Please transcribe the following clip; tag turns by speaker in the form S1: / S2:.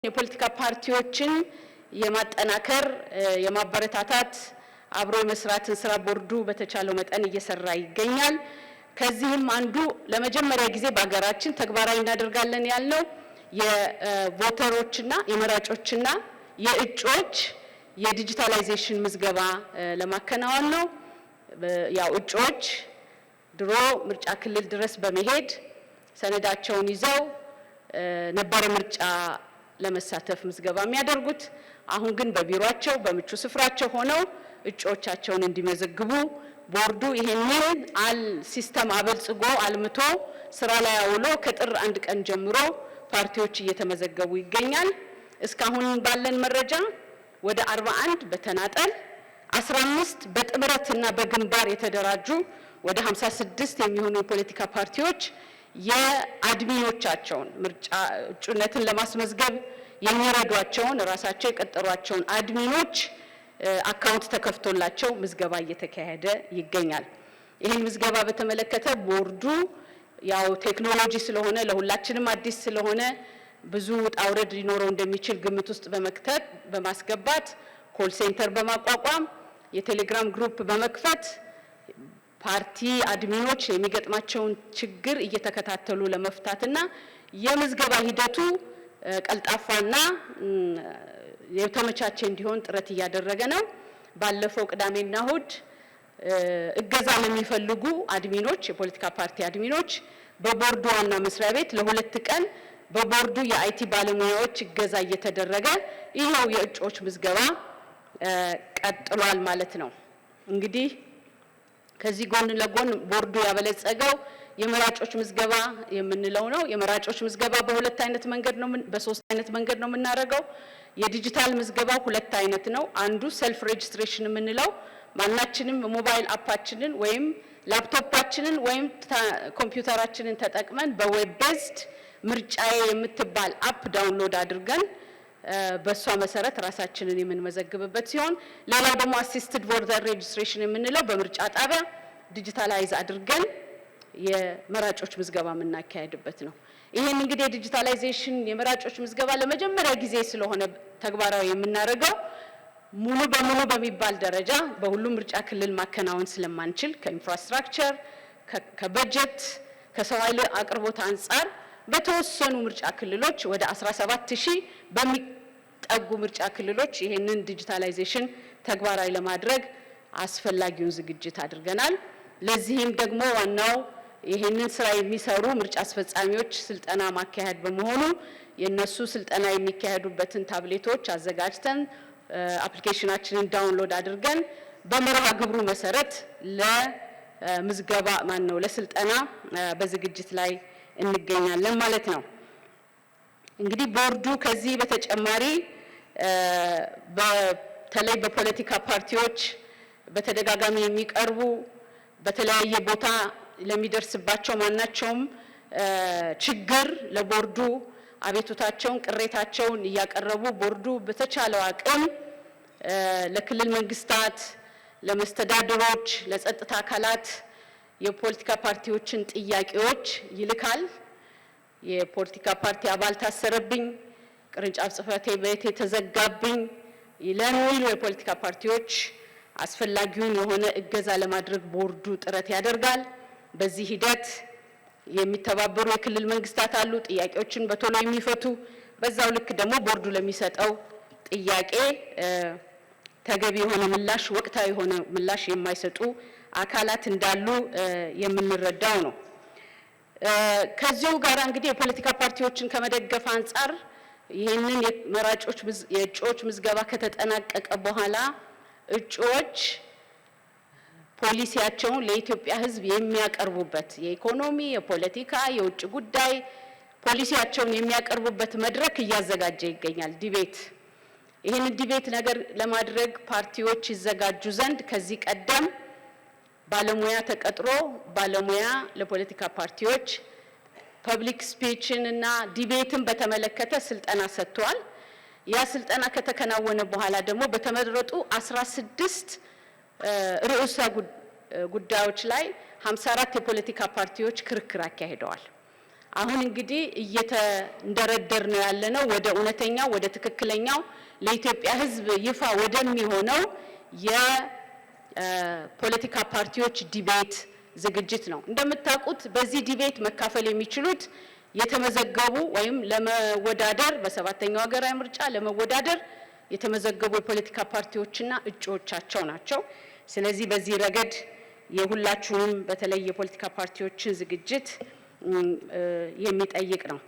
S1: የፖለቲካ ፓርቲዎችን የማጠናከር፣ የማበረታታት፣ አብሮ የመስራትን ስራ ቦርዱ በተቻለው መጠን እየሰራ ይገኛል። ከዚህም አንዱ ለመጀመሪያ ጊዜ በሀገራችን ተግባራዊ እናደርጋለን ያልነው የ voter ኦችና የመራጮችና የእጩዎች የ digitalization ምዝገባ ለማከናወን ነው። ያው እጩዎች ድሮ ምርጫ ክልል ድረስ በመሄድ ሰነዳቸውን ይዘው ነበረ ምርጫ ለመሳተፍ ምዝገባ የሚያደርጉት። አሁን ግን በቢሮአቸው በምቹ ስፍራቸው ሆነው እጩዎቻቸውን እንዲመዘግቡ ቦርዱ ይሄንን system አበልጽጎ አልምቶ ስራ ላይ አውሎ ከጥር 1 ቀን ጀምሮ ፓርቲዎች እየተመዘገቡ ይገኛል። እስካሁን ባለን መረጃ ወደ 41 በተናጠል፣ 15 በጥምረትና በግንባር የተደራጁ ወደ 56 የሚሆኑ የፖለቲካ ፓርቲዎች የ admin ኦቻቸውን፣ ምርጫ እጩነትን ለማስመዝገብ የሚረዷቸውን ራሳቸው የቀጠሯቸውን admin ኦች account ተከፍቶላቸው ምዝገባ እየተካሄደ ይገኛል። ይህን ምዝገባ በተመለከተ ቦርዱ ያው ቴክኖሎጂ ስለሆነ፣ ለሁላችንም አዲስ ስለሆነ፣ ብዙ ውጣ ውረድ ሊኖረው እንደሚችል ግምት ውስጥ በመክተት በማስገባት call center በማቋቋም፣ የቴሌግራም group በመክፈት ፓርቲ admin ኦች የሚገጥማቸውን ችግር እየተከታተሉ ለመፍታትና የምዝገባ ሂደቱ ቀልጣፋና የተመቻቸ እንዲሆን ጥረት እያደረገ ነው። ባለፈው ቅዳሜና እሁድ እገዛ ለሚፈልጉ admin ኦች፣ የፖለቲካ ፓርቲ admin ኦች በቦርዱ ዋና መስሪያ ቤት ለ2 ቀን በቦርዱ የ IT ባለሙያዎች እገዛ እየተደረገ ይኸው የእጩዎች ምዝገባ ቀጥሏል ማለት ነው። እንግዲህ ከዚህ ጎን ለጎን ቦርዱ ያበለጸገው የመራጮች ምዝገባ የምንለው ነው። የመራጮች ምዝገባ በሁለት አይነት መንገድ ነው፣ በሶስት አይነት መንገድ ነው የምናደርገው። የዲጂታል ምዝገባው ሁለት አይነት ነው። አንዱ self registration የምንለው ማናችንም mobile app ኣችንን ወይም ላፕቶፓችንን ወይም ኮምፒውተራችንን ተጠቅመን በ web based ምርጫዬ የምትባል app download አድርገን በእሷ መሰረት ራሳችንን የምንመዘግብበት ሲሆን፣ ሌላው ደግሞ assisted voter registration የምንለው በምርጫ ጣቢያ digitalize አድርገን የመራጮች ምዝገባ የምናካሄድበት ነው። ይህን እንግዲህ የ digitalization የመራጮች ምዝገባ ለመጀመሪያ ጊዜ ስለሆነ ተግባራዊ የምናደርገው፣ ሙሉ በሙሉ በሚባል ደረጃ በሁሉም ምርጫ ክልል ማከናወን ስለማንችል ከ infrastructure፣ ከበጀት፣ ከሰው ኃይል አቅርቦት አንጻር በተወሰኑ ምርጫ ክልሎች፣ ወደ 17 ሺህ በሚጠጉ ምርጫ ክልሎች ይሄንን digitalization ተግባራዊ ለማድረግ አስፈላጊውን ዝግጅት አድርገናል። ለዚህም ደግሞ ዋናው ይሄንን ስራ የሚሰሩ ምርጫ አስፈጻሚዎች ስልጠና ማካሄድ በመሆኑ የነሱ ስልጠና የሚካሄዱበትን ታብሌቶች አዘጋጅተን application ኣችንን download አድርገን በመርሃ ግብሩ መሰረት ለምዝገባ፣ ማን ነው፣ ለስልጠና በዝግጅት ላይ እንገኛለን ማለት ነው። እንግዲህ ቦርዱ ከዚህ በተጨማሪ በተለይ በፖለቲካ ፓርቲዎች በተደጋጋሚ የሚቀርቡ፣ በተለያየ ቦታ ለሚደርስባቸው ማናቸውም ችግር ለቦርዱ አቤቱታቸውን፣ ቅሬታቸውን እያቀረቡ ቦርዱ በተቻለው አቅም ለክልል መንግስታት፣ ለመስተዳድሮች፣ ለጸጥታ አካላት የፖለቲካ ፓርቲዎችን ጥያቄዎች ይልካል። የፖለቲካ ፓርቲ አባል ታሰረብኝ፣ ቅርንጫፍ ጽህፈት ቤቴ ተዘጋብኝ ለሚሉ የፖለቲካ ፓርቲዎች አስፈላጊውን የሆነ እገዛ ለማድረግ ቦርዱ ጥረት ያደርጋል። በዚህ ሂደት የሚተባበሩ የክልል መንግስታት አሉ፣ ጥያቄዎችን በቶሎ የሚፈቱ። በዛው ልክ ደግሞ ቦርዱ ለሚሰጠው ጥያቄ ተገቢ የሆነ ምላሽ፣ ወቅታዊ የሆነ ምላሽ የማይሰጡ አካላት እንዳሉ የምንረዳው ነው። ከዚሁ ጋር እንግዲህ የፖለቲካ ፓርቲዎችን ከመደገፍ አንጻር ይህንን የመራጮች የእጩዎች ምዝገባ ከተጠናቀቀ በኋላ እጩዎች ፖሊሲያቸውን ለኢትዮጵያ ሕዝብ የሚያቀርቡበት፣ የኢኮኖሚ፣ የፖለቲካ፣ የውጭ ጉዳይ ፖሊሲያቸውን የሚያቀርቡበት መድረክ እያዘጋጀ ይገኛል። Debate፣ ይህንን debate ነገር ለማድረግ ፓርቲዎች ይዘጋጁ ዘንድ ከዚህ ቀደም ባለሙያ ተቀጥሮ ባለሙያ ለፖለቲካ ፓርቲዎች public speech ን እና debate ን በተመለከተ ስልጠና ሰጥቷል። ያ ስልጠና ከተከናወነ በኋላ ደግሞ በተመረጡ 16 ርዕሰ ጉዳዮች ላይ 54 የፖለቲካ ፓርቲዎች ክርክር አካሂደዋል። አሁን እንግዲህ እየተንደረደር ነው ያለነው ወደ እውነተኛው፣ ወደ ትክክለኛው፣ ለኢትዮጵያ ሕዝብ ይፋ ወደሚሆነው የፖለቲካ ፓርቲዎች debate ዝግጅት ነው። እንደምታውቁት በዚህ debate መካፈል የሚችሉት የተመዘገቡ ወይም ለመወዳደር፣ በሰባተኛው ሀገራዊ ምርጫ ለመወዳደር የተመዘገቡ የፖለቲካ ፓርቲዎችና እጩዎቻቸው ናቸው። ስለዚህ በዚህ ረገድ የሁላችሁንም፣ በተለይ የፖለቲካ ፓርቲዎችን ዝግጅት የሚጠይቅ ነው።